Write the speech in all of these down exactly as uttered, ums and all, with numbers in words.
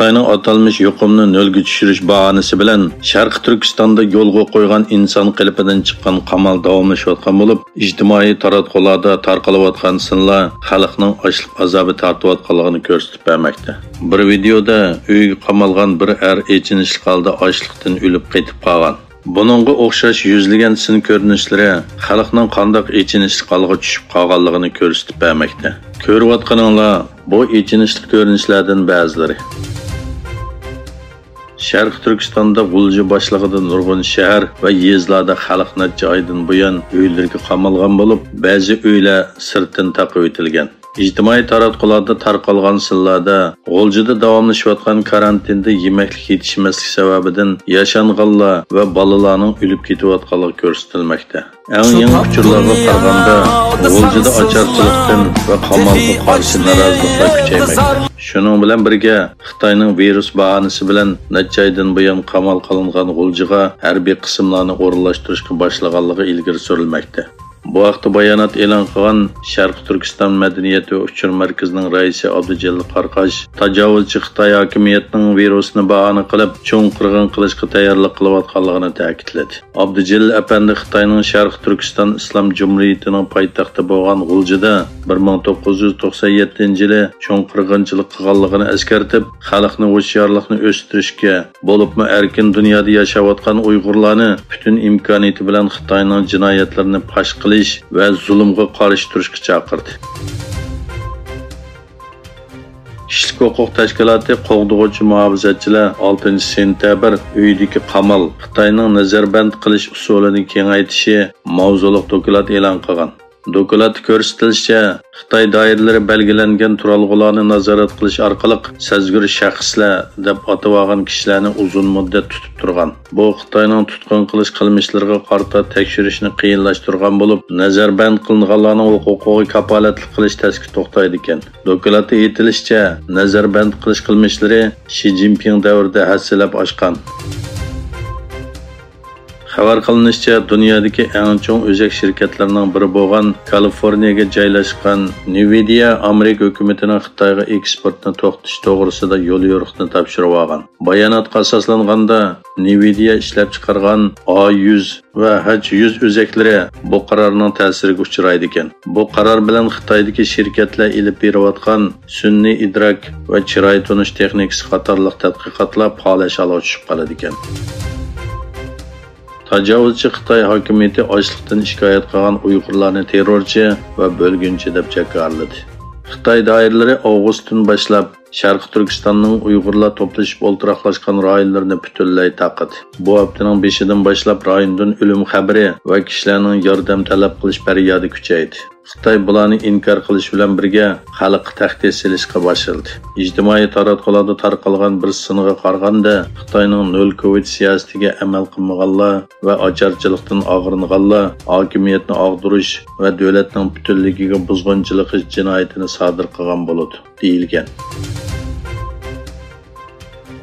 خىتاينىڭ ئاتالمىش يۇقۇمنى نۆلگە چۈشۈرۈش باھانىسى بىلەن شەرقىي تۈركىستاندا يولغا قويغان ئىنسان قېلىپىدىن چىققان قامال داۋاملىشىۋاتقان بولۇپ، ئىجتىمائىي تاراتقۇلاردا تارقىلىۋاتقان سىنلار خەلقنىڭ ئاچلىق ئازابى تارتىۋاتقانلىقىنى كۆرسىتىپ بەرمەكتە. بىر ۋىدېئودا ئۆيىگە قامالغان بىر ئەر ئېچىنىشلىق ھالدا ئاچلىقتىن ئۆلۈپ قېتىپ قالغان. بۇنىڭغا ئوخشاش يۈزلىگەن سىن كۆرۈنۈشلىرى خەلقنىڭ قانداق ئېچىنىشلىق ھالغا چۈشۈپ قالغانلىقىنى كۆرسىتىپ بەرمەكتە. كۆرۈۋاتقىنىڭلار بۇ ئېچىنىشلىق كۆرۈنۈشلەردىن بەزىلىرى. شەرقىي تۈركىستاندا غۇلجا باشلىقىدا نۇرغۇن شەھەر ۋە يېزىلاردا خەلق نەچچە ئايدىن بۇيان ئۆيلىرىگە قامالغان بولۇپ، بەزى ئۆيلەر سىرتتىن تاقىۋېتىلگەن. ئىجتىمائىي تاراتقۇلاردا تارقالغان سىنلاردا غۇلجىدا داۋاملىشىۋاتقان كارانتىندا يېمەكلىك يېتىشمەسلىك سەۋەبىدىن ياشانغانلار ۋە بالىلارنىڭ ئۆلۈپ كېتىۋاتقانلىقى كۆرسىتىلمەكتە. ئەڭ يېڭى ئۇچۇرلارغا قارىغاندا، غۇلجىدا ئاچارچىلىقتىن ۋە قامالغا قارشى نارازىلىقلار كۈچەيمەكتە. شۇنىڭ بىلەن بىرگە، خىتاينىڭ ۋىرۇس باھانىسى بىلەن نەچچە ئايدىن بۇيان قامال قىلىنغان غۇلجىغا ھەربىي قىسىملارنى ئورۇنلاشتۇرۇشقا باشلىغانلىقى ئىلگىرى سۈرۈلمەكتە. بۇ ھەقتە بايانات ئېلان قىلغان شەرقىي تۈركىستان مەدەنىيەت ۋە ئۇچۇر مەركىزىنىڭ رەئىسى ئابدۇجېلىل قاراقاش تاجاۋۇزچى خىتاي ھاكىمىيەتنىڭ ۋىرۇسنى باھانە قىلىپ، چوڭ قىرغىن قىلىشقا تەييارلىق قىلىۋاتقانلىقىنى تەكىتلىدى. ئابدۇجېلىل ئەپەندى خىتاينىڭ شەرقىي تۈركىستان ئىسلام جۇمھۇرىيىتىنىڭ پايتەختى بولغان غۇلجىدا بىر مىڭ توققۇز يۈز توقسەن يەتتىنچى يىلى چوڭ قىرغىنچىلىق قىلغانلىقىنى ئەسكەرتىپ، خەلقنى ھوشيارلىقنى ئۆستۈرۈشكە، بولۇپمۇ ئەركىن دۇنيادا ياشاۋاتقان ئۇيغۇرلارنى پۈتۈن ئىمكانىيىتى بىلەن خىتاينىڭ جىنايەتلىرىنى پاش قىلىش ۋە زۇلۇمغا قارشى تۇرۇشقا چاقىردى. كىشىلىك ھوقۇق تەشكىلاتى قوغدىغۇچى مۇھاپىزەتچىلەر ئالتىنچى سېنتەبىر ئۆيدىكى قامال، خىتاينىڭ نەزەربەند قىلىش ئۇسۇلىنى كېڭەيتىشى ماۋزۇلۇق دوكلات ئېلان قىلغان. دوكلاتتا كۆرسىتىلىشىچە، خىتاي دائىرىلىرى بەلگىلەنگەن تۇرالغۇلارنى نازارەت قىلىش ئارقىلىق سەزگۈر شەخسلەر دەپ ئاتىۋالغان كىشىلەرنى ئۇزۇن مۇددەت تۇتۇپ تۇرغان. بۇ خىتاينىڭ تۇتقۇن قىلىش قىلمىشلىرىغا قارىتا تەكشۈرۈشنى قىيىنلاشتۇرغان بولۇپ، نەزەربەند قىلىنغانلارنىڭ ھوقۇقىغا كاپالەتلىك قىلىش تەسكە توختايدىكەن. دوكلاتتا ئېيتىلىشىچە، نەزەربەند قىلىش قىلمىشلىرى شى جىنپىڭ دەۋرىدە ھەسسىلەپ ئاشقان. خەۋەر قىلىنىشىچە، دۇنيادىكى ئەڭ چوڭ ئۆزەك شىركەتلىرىنىڭ بىرى بولغان كالىفورنىيەگە جايلاشقان نىۋىدىيە ئامېرىكا ھۆكۈمىتىنىڭ خىتايغا ئېكسپورتنى توختىتىش توغرىسىدا يوليورۇقنى تاپشۇرۇۋالغان. باياناتقا ئاساسلانغاندا، نىۋىدىيە ئىشلەپچىقارغان ئا يۈز ۋە ھەچ يۈز ئۆزەكلىرى بۇ قارارنىڭ تەسىرىگە ئۇچرايدىكەن. بۇ قارار بىلەن خىتايدىكى شىركەتلەر ئېلىپ بېرىۋاتقان سۈنئىي ئىدراك ۋە چىراي تونۇش تېخنىكىسى قاتارلىق تەتقىقاتلار پالەچ ھالغا چۈشۈپ قالىدىكەن. تاجاۋۇزچى خىتاي ھاكىمىيىتى ئاچلىقتىن شىكايەت قىلغان ئۇيغۇرلارنى تېررورچى ۋە بۆلگۈنچى دەپ جاكارلىدى. خىتاي دائىرىلىرى ئاۋغۇستتىن باشلاپ شەرقىي تۈركىستاننىڭ ئۇيغۇرلار توپلىشىپ ئولتۇراقلاشقان رايونلىرىنى پۈتۈنلەي تارقىتىپ، بۇ ھەپتىنىڭ بېشىدىن باشلاپ رايوندىن ئۆلۈم خەۋىرى ۋە كىشىلەرنىڭ ياردەم تەلەپ قىلىش پەريادى كۈچەيدى. خىتاي بۇلارنى ئىنكار قىلىش بىلەن بىرگە، خەلققە تەھدىت سېلىشقا باشلىدى. ئىجتىمائىي تاراتقۇلاردا تارقالغان بىر سىنغا قارىغاندا، خىتاينىڭ نۆل كوۋىد سىياسىتىگە ئەمەل قىلمىغانلار ۋە ئاچارچىلىقتىن ئاغرىنغانلار ھاكىمىيەتنى ئاغدۇرۇش ۋە دۆلەتنىڭ پۈتۈنلۈكىگە بۇزغۇنچىلىق جىنايىتىنى سادىر قىلغان بولىدۇ، دېيىلگەن.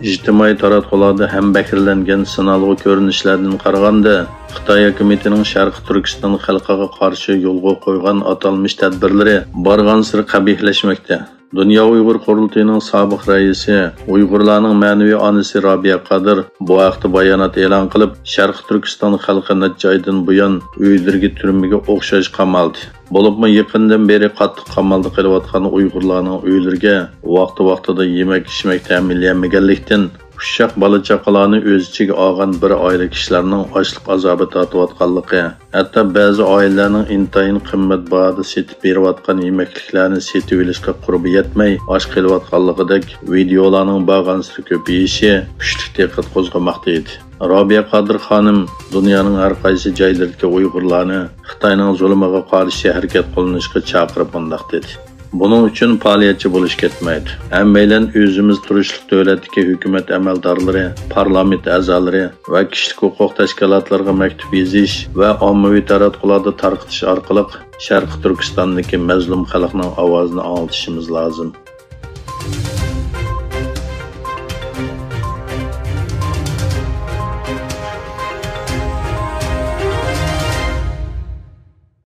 ئىجتىمائىي تاراتقۇلاردا ھەمبەھىرلەنگەن سىنئالغۇ كۆرۈنۈشلەردىن قارىغاندا، خىتاي ھاكىمىيىتىنىڭ شەرقىي تۈركىستان خەلقىگە قارشى يولغا قويغان ئاتالمىش تەدبىرلىرى بارغانسېرى قەبىھلەشمەكتە. دۇنيا ئۇيغۇر قۇرۇلتىيىنىڭ سابىق رەئىسى، ئۇيغۇرلارنىڭ مەنىۋى ئانىسى رابىيە قادىر بۇ ھەقتە بايانات ئېلان قىلىپ، شەرقىي تۈركىستان خەلقى نەچچە ئايدىن بۇيان ئۆيلىرىگە تۈرمىگە ئوخشاش قامالدى. بولۇپمۇ يېقىندىن بېرى قاتتىق قامالدا قېلىۋاتقان ئۇيغۇرلارنىڭ ئۆيلىرىگە ۋاقتى-ۋاقتىدا يېمەك-ئىچمەك تەمىنلىيەلمىگەنلىكتىن، ئۇششاق بالا-چاقىلارنى ئۆز ئىچىگە ئالغان بىر ئائىلە كىشىلەرنىڭ ئاچلىق ئازابى تارتىۋاتقانلىقى، ھەتتا بەزى ئائىلىلەرنىڭ ئىنتايىن قىممەت باھادا سېتىپ بېرىۋاتقان يېمەكلىكلەرنى سېتىۋېلىشقا قۇربى يەتمەي ئاچ قېلىۋاتقانلىقىدەك ۋىدېئولارنىڭ بارغانسېرى كۆپىيىشى كۈچلۈك دىققەت قوزغىماقتا ئىدى. رابىيە قادىر خانىم دۇنيانىڭ ھەر قايسى جايلىرىدىكى ئۇيغۇرلارنى خىتاينىڭ زۇلۇمىغا قارشى ھەرىكەت قوللىنىشقا چاقىرىپ مۇنداق دېدى: «بۇنىڭ ئۈچۈن پائالىيەتچى بولۇش كەتمەيدۇ. ھەممەيلەن ئۆزىمىز تۇرۇشلۇق دۆلەتتىكى ھۆكۈمەت ئەمەلدارلىرى، پارلامېنت ئەزالىرى ۋە كىشىلىك ھوقۇق تەشكىلاتلىرىغا مەكتۇپ يېزىش ۋە ئاممىۋى تاراتقۇلاردىن تارقىتىش ئارقىلىق شەرقىي تۈركىستاندىكى مەزلۇم خەلقنىڭ ئاۋازىنى ئاڭلىتىشىمىز لازىم.»